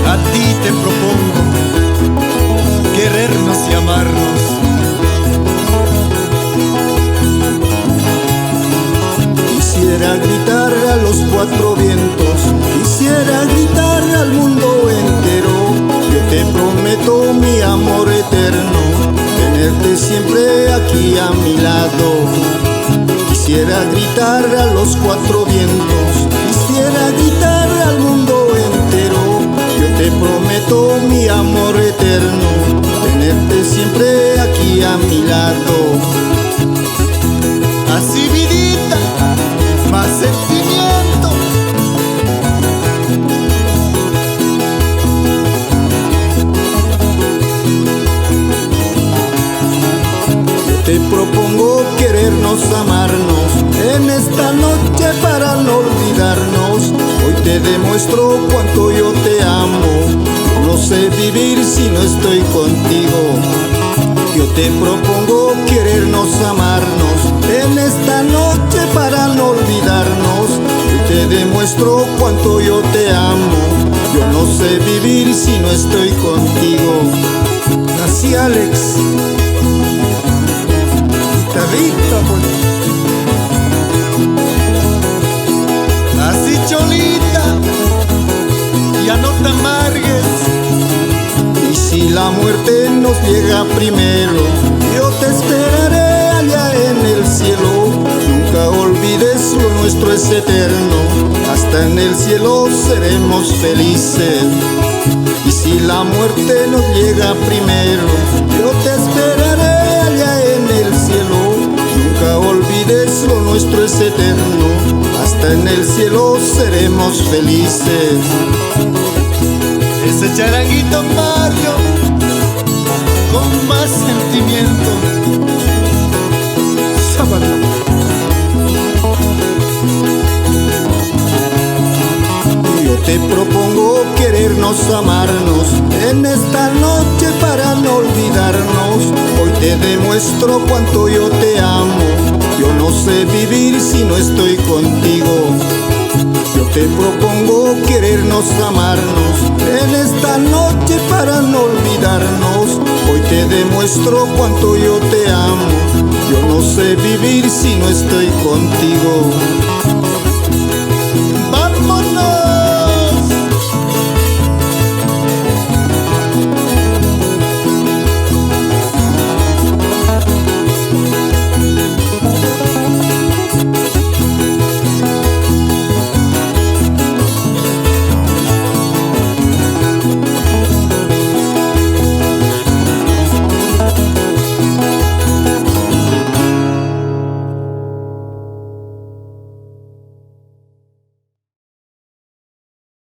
A ti te propongo querernos y amarnos. Quisiera gritar a los cuatro vientos, quisiera gritar al mundo entero. Yo te prometo mi amor eterno, tenerte siempre aquí a mi lado. Quisiera gritar a los cuatro vientos, quisiera gritar al mundo entero. Yo te prometo mi amor eterno, tenerte siempre aquí a mi lado. Así vidita, más sentimiento. Yo te propongo querernos, amarnos en esta noche para no olvidarnos. Hoy te demuestro cuánto yo te amo. No sé vivir si no estoy contigo. Yo te propongo querernos, amarnos en esta noche para no olvidarnos. Hoy te demuestro cuánto yo te amo. Yo no sé vivir si no estoy contigo. Así Alex, guitarrita, pues. Así Cholita, ya no te amargues. Y si la muerte nos llega primero, yo te esperaré allá en el cielo. Nunca olvides lo nuestro es eterno, hasta en el cielo seremos felices. Y si la muerte nos llega primero, yo te esperaré allá en el cielo. Nunca olvides lo nuestro es eterno, hasta en el cielo seremos felices. Ese charanguito Mario, con más sentimiento. Sábado. Yo te propongo querernos, amarnos en esta noche para no olvidarnos. Hoy te demuestro cuánto yo te amo. Yo no sé vivir si no estoy contigo. Yo te propongo querernos, amarnos en esta noche para no olvidarnos. Hoy te demuestro cuánto yo te amo. Yo no sé vivir si no estoy contigo.